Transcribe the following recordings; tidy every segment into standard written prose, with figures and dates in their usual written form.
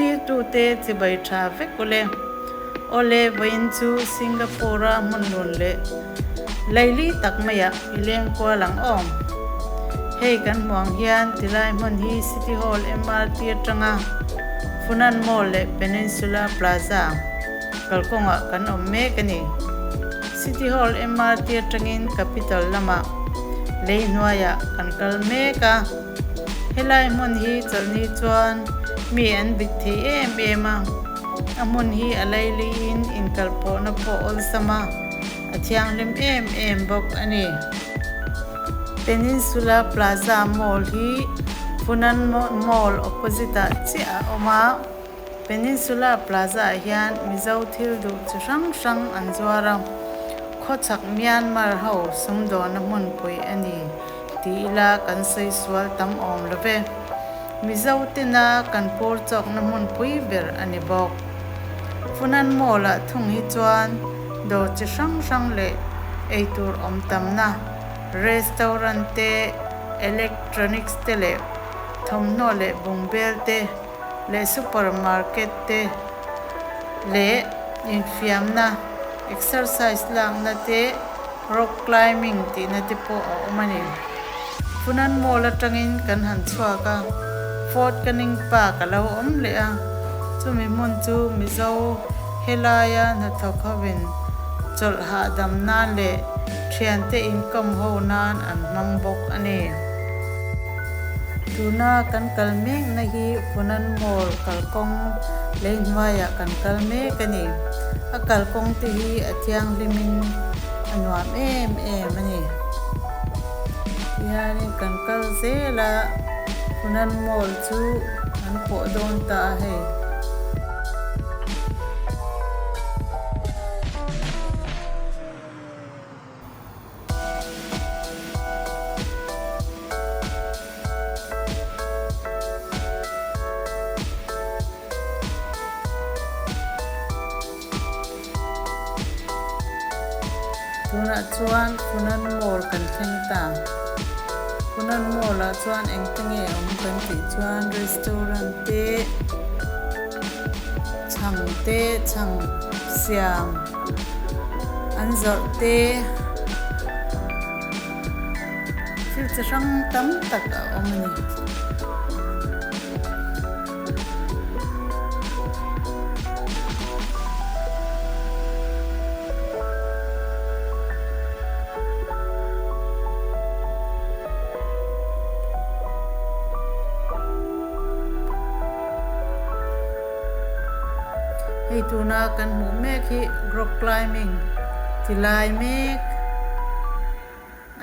Thlirtute chibai tha vek ule. Awle, vawiin chu Singapore-a hmun lun leh laili tak maiah i leng kual ang awm. Hei kan hmuh ang hian tilai hmun hi City Hall MRT atanga Funan Mall leh Peninsula Plaza kalkawngah kan awm mek a ni. City Hall MRT atangin Capital lamah lei hnuaiah kan kal mek a. Helai hmun hi chawlhni chuan mi an bit thei em em a, a hmun hi a lailiin inkalpawhna pawh awlsam a, a thianghlim em em bawk a ni. Peninsula Plaza Mall hi Funan Mall opposite ah chiah a awm a, Peninsula Plaza ah hian Mizo thil duh chi hrang hrang an zuar a, khawchhak Myanmar ho sumdawhna hmunpui a ni. Ti ila kan sawi sual tam awm lo ve. Mizo tena kan pur chawkna hmunpui ber a ni bawk. Funan Mall ah thung hi chuan dawr chi hrang hrang leh eitur awm tamna, restaurant te, electronics te leh thawmhnaw leh bungbel te leh supermarket te leh infiamna, exercise lakna te, Rock climbing tihna te pawh a awm a ni. Funan Mall atangin kan han chhuak a, Fort Canning Park a lo awm leh a, chumi hmun chu Mizo helaia hnathawk hovin chawlh hahdam nan leh thiante inkawm ho nan an hmang bawk a ni. Tuna kan kal mekna hi Funan Mall kalkawng lei hnuaiah kan kal mek a ni. A kalkawng te hi a thianghlimin a nuam em em a ni. Tihianin kan kal zel a, Funan Mall chu an pawh dawn ta a hei. Tunah chuan Funan Mall kan thleng ta. Funan Mall ah chuan engte nge awm kan tih chuan restaurant te, chhang te, chhang siam an zawrh te, thil chi hrang tam tak a awm a ni. Hei tuna kan hmuh mek hi rock climbing ti lai mek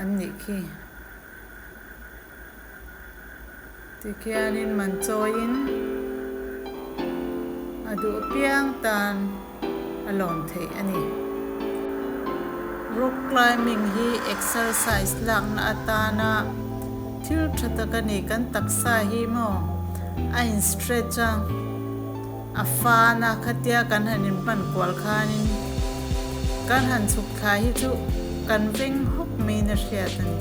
an nih khi. Tikhianin man chawiin a duh apiang tan a lawm theih a ni. Rock climbing hi exercise lakna atana thil tha tak a ni. Kan taksa hi maw a in stretch a, a fan a, khatia kan han inhman kual khanin kan han chhuk thla hi chu kan veng hawk maiin a hriat a ni.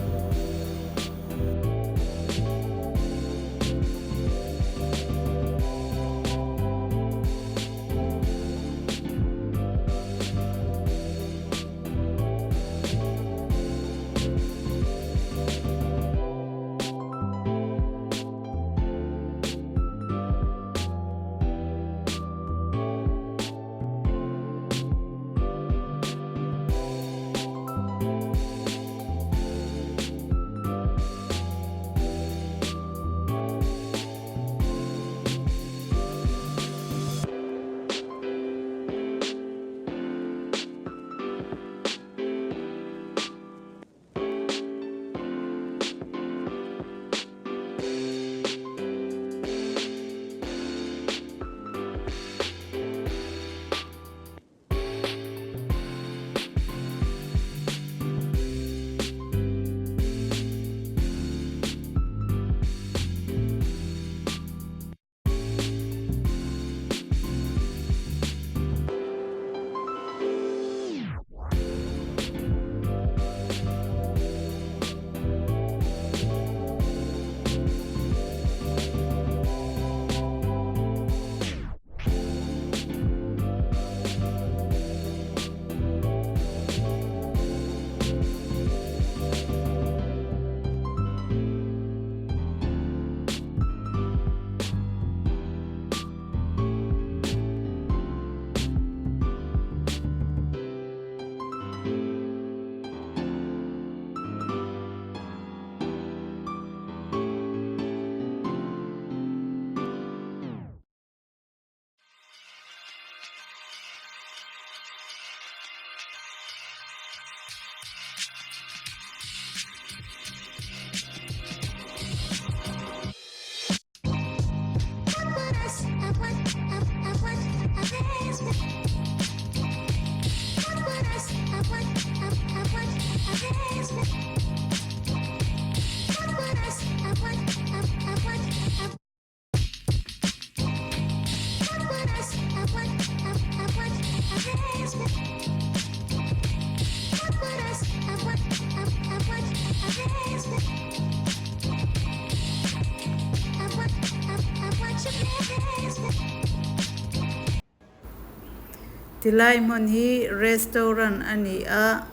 Tilai hmun hi restaurant a ni a,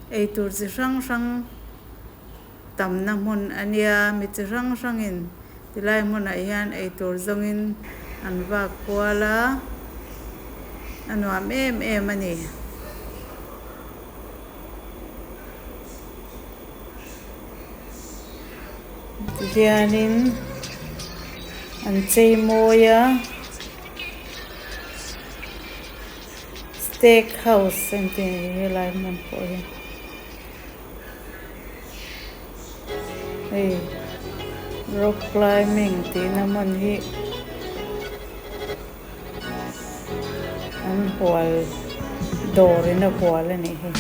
eitur chi hrang hrang tamna hmun a nia, mi chi hrang hrangin tilai hmunah hian eitur zawngin an vak kual a, a nuam em em a ni. Tihianin an chei mawi a steak house an tih ang hi helai hmun pawh hi hei rock climbing tihna hmun hi an hual dawr in a hual a nih hi.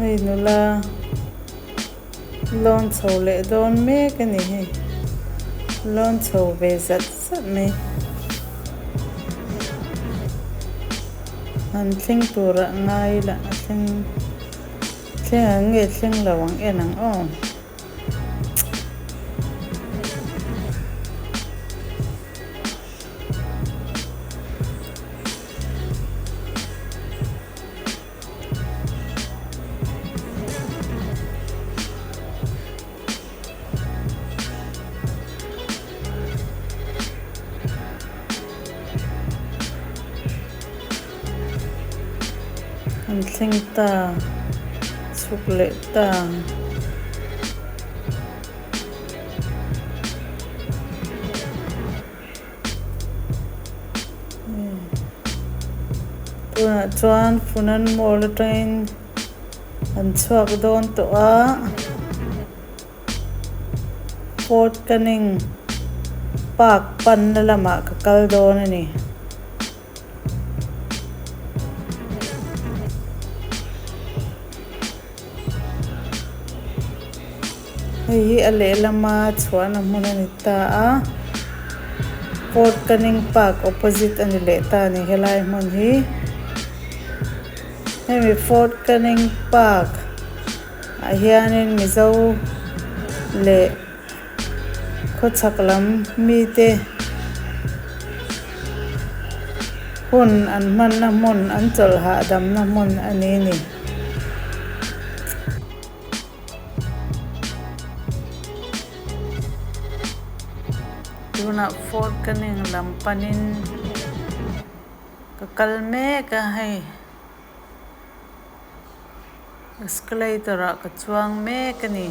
Hei nula lawn chho leh dawn mek a ni hei lawn chho ve zat zat mai an thleng turah ngai lah a thleng thleng ang nge thleng lo ang en ang aw. An thleng ta chhuk leh ta. Tunah chuan Funan Mall atangin an chhuak dawn tawh a, Fort Canning Park panna lamah ka kal dawn a ni. Hei hi a lehlama chhuahna hmun a ni ta a, Fort Canning Park opposite a ni leh ta a ni helai hmun hi. Hemi Fort Canning Park ah hianin Mizo leh khawchhak lam mite hun an hmanna hmun an chawlh hahdamna hmun a ni a ni. Tunah Fort Canning lam panin ka kal mek a hei. Escalator ah ka chuang mek a ni.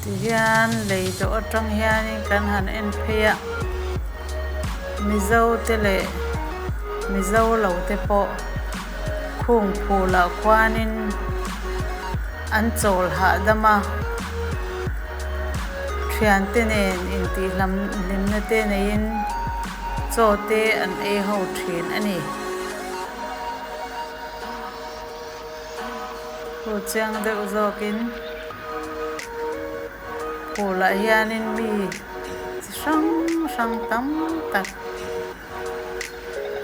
Tihian lei dawh atang hianin kan han en phei a, Mizo te leh Mizo lo te pawh khung phulah khuanin an chawl hahdam a, thiante nen intihhlam hlimna te neiin chaw te an ei ho thin a ni. Thu chiang deuh zawkin phulah hianin mi chi hrang hrang tam tak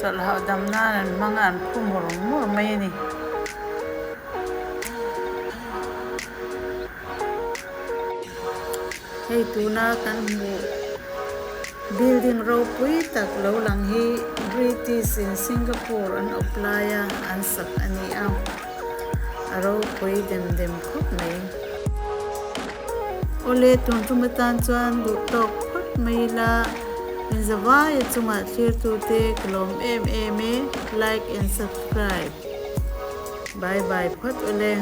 chawlh hahdam nan an hmang a an phu mur mur mai a ni. Hei tuna kan hmuh building ropui tak lo lang hi British in Singapore an awp laia an sak a ni a, a ropui dem dem khawp mai. Awle tun tum atan chuan duh tawk phawt mai ila inzavaia chungah thlirtute ka lawm em em e, like and subscribe. Bye bye phawt awle.